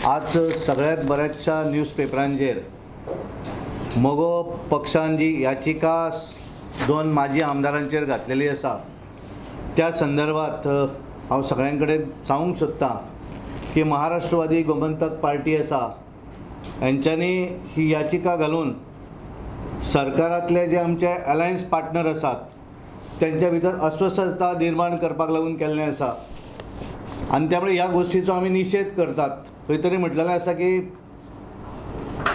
आज सगळ्यात बऱ्याचशा न्यूजपेपरांचेर मगो पक्षान जी याचिका दोन माजी आमदारांचेर घातलेली आसा त्या संदर्भात हांव सगळ्यां कडेन सांगूंक सोदतां की महाराष्ट्रवादी गोमंतक पार्टी आसा हेंच्यांनी ही याचिका घालून सरकारांतले जे आमचे अलायन्स पार्टनर आसात तेंच्या भितर अस्वस्थता निर्माण करपाक लागून केल्लें आसा आनी त्यामुळे ह्या गोष्टीचो आमी निशेध करतात. खंय तरी म्हटलेलें आसा की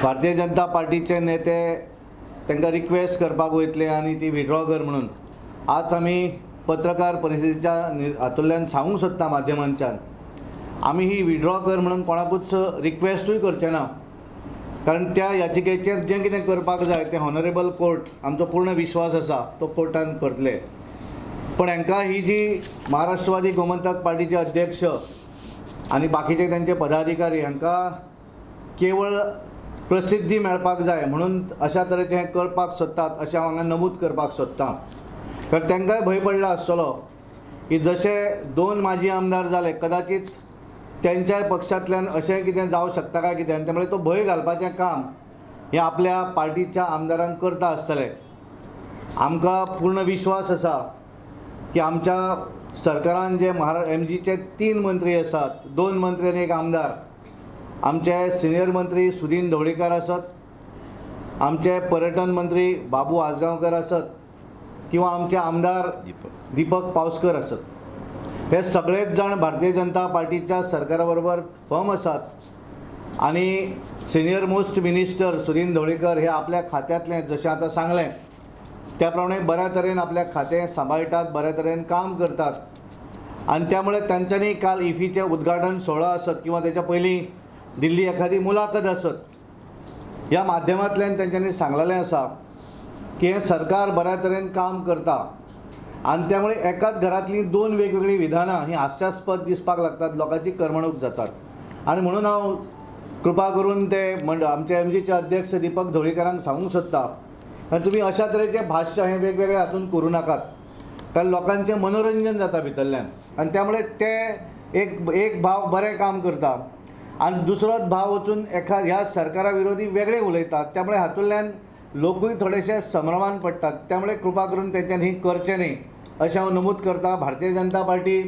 भारतीय जनता पार्टीचे नेते तांकां रिक्वेस्ट करपाक वयतले आनी ती विड्रॉ कर म्हणून. आज आमी पत्रकार परिशदेच्या हातूंतल्यान सांगूंक सोदता माध्यमांच्यान आमी ही विड्रॉ कर म्हणून कोणाकूच रिक्वेस्टूय करचे ना, कारण त्या याचिकेचेर जें कितें करपाक जाय तें ऑनरेबल कोर्ट, आमचो पूर्ण विश्वास आसा तो कोर्टान करतले. पण हांकां ही जी महाराष्ट्रवादी गोमंतक पार्टीचे अध्यक्ष आनी बाकीचे तांचे पदाधिकारी हांकां केवळ प्रसिद्धी मेळपाक जाय म्हणून अशा तरेचें हें करपाक सोदतात अशें हांव हांगा नमूद करपाक सोदतां. कारण तांकांय भंय पडला आसतलो की जशे दोन माजी आमदार जाले कदाचित त्यांच्याय पक्षांतल्यान अशें कितें जावं शकता काय कितें, आनी त्यामुळे तो भंय घालपाचें काम हें आपल्या पार्टीच्या आमदारांक करता आसतलें. आमकां पूर्ण विश्वास आसा की आमच्या सरकारान जे एमजीचे 3 मंत्री आसात, 2 मंत्री आनी 1 आमदार, आमचे सिनियर मंत्री सुदीन ढवळीकार आसत, आमचे पर्यटन मंत्री बाबू आजगांवकर आसत किंवा आमचे आमदार दीपक पावसकर आसत, हे सगळेच जाण भारतीय जनता पार्टीच्या सरकारा बरोबर फर्म आसात. आनी senior most minister Sudin Dhavalikar हे आपल्या खात्यांतलें जशें आतां सांगलें त्या प्रमाणे बऱ्या तरेन आपल्या खातें सांबाळटात, बऱ्या तरेन काम करतात. आनी त्यामुळे तांच्यांनी काल इफीचें उद्घाटन सोहळो आसत किंवा तेच्या पयलीं दिल्ली एखादी मुलाखत आसत, ह्या माध्यमांतल्यान तांच्यांनी सांगलेलें आसा की हें सरकार बऱ्या तरेन काम करता. आनी त्यामुळे एकाच घरांतलीं 2 वेगवेगळीं विधानां हीं हास्यास्पद दिसपाक लागतात, लोकांची करमणूक जातात. आनी म्हणून हांव कृपा करून ते आमचे एमजीचे अध्यक्ष दीपक ढवळीकारांक सांगूंक सोदता, कारण तुमी अशा तरेचें भाश्य हें वेगवेगळे हातून करूं नाकात, कारण लोकांचें मनोरंजन जाता भितरल्यान. आनी त्यामुळे ते एक भाव बरें काम करता आनी दुसरोच भाव वचून एका ह्या सरकारा विरोधी वेगळें उलयतात, त्यामुळे हातूंतल्यान लोकूय थोडेशे संभ्रमान पडटात. त्यामुळे कृपा करून तेंच्यान ही करचें न्ही अशें हांव नमूद करता. भारतीय जनता पार्टी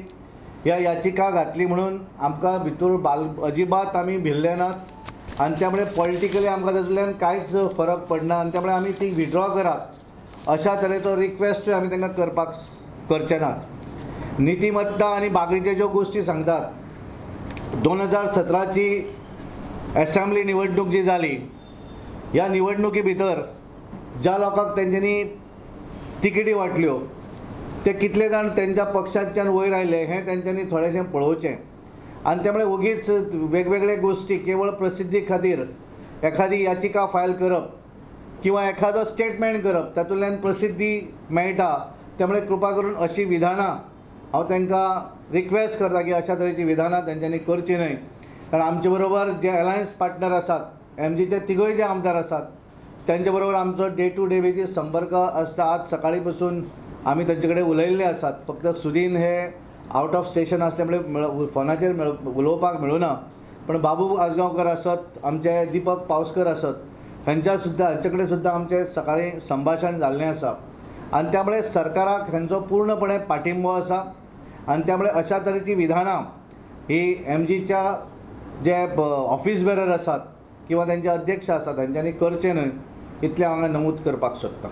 ह्या याचिका घातली म्हणून आमकां भितर अजिबात आमी भिल्ले नात आनी त्यामुळे पॉलिटिकली आमकां तातूंतल्यान कांयच फरक पडना आनी त्यामुळे आमी ती विड्रॉ करात अशा तरेचो रिक्वेस्टूय आमी तांकां करपाक करचे नात. नितिमत्ता आनी बाकीचे ज्यो गोश्टी सांगतात, 2017ची एसेंब्ली निवडणूक जी जाली ह्या निवडणुकी भितर ज्या लोकांक तेंच्यांनी तिकेटी वांटल्यो ते कितले जाण तेंच्या पक्षांतल्यान वयर आयले हें तेंच्यांनी थोडेशें पळोवचें. आनी त्यामुळे ओगीच वेगवेगळे गोश्टी केवळ प्रसिद्धी खातीर एखादी याचिका फायल करप किंवा एखादो स्टेटमेंट करप तातूंतल्यान प्रसिद्धी मेळटा, त्यामुळे कृपा करून अशी विधानां हांव तांकां रिक्वेस्ट करता की अशा तरेचीं विधानां तेंच्यांनी करचीं न्हय. कारण आमचे बरोबर जे अलायन्स पार्टनर आसात, एमजीचे तिगूय जे आमदार आसात तेंचे बरोबर आमचो डे टू डे बेजीस संपर्क आसता. आज सकाळीं पसून आमी तांचे कडेन उलयल्ले आसात. फक्त सुदीन हे आवट ऑफ स्टेशन आसल्यामुळे फोनाचेर उलोवपाक मेळुना, पण बाबू आजगांवकर आसत, आमचे दीपक पावसकर आसत, हांचे कडेन सुद्दां आमचें सकाळीं संभाशण जाल्लें आसा. आनी त्यामुळे सरकाराक हांचो पूर्णपणे पाठिंबो आसा. आनी त्यामुळे अशा तरेचीं विधानां ही एमजीच्या जे ऑफिस बेरर आसात किंवा तांचे अध्यक्ष आसात तांच्यांनी करचें न्हय इतलें हांव हांगा नमूद करपाक सोदतां.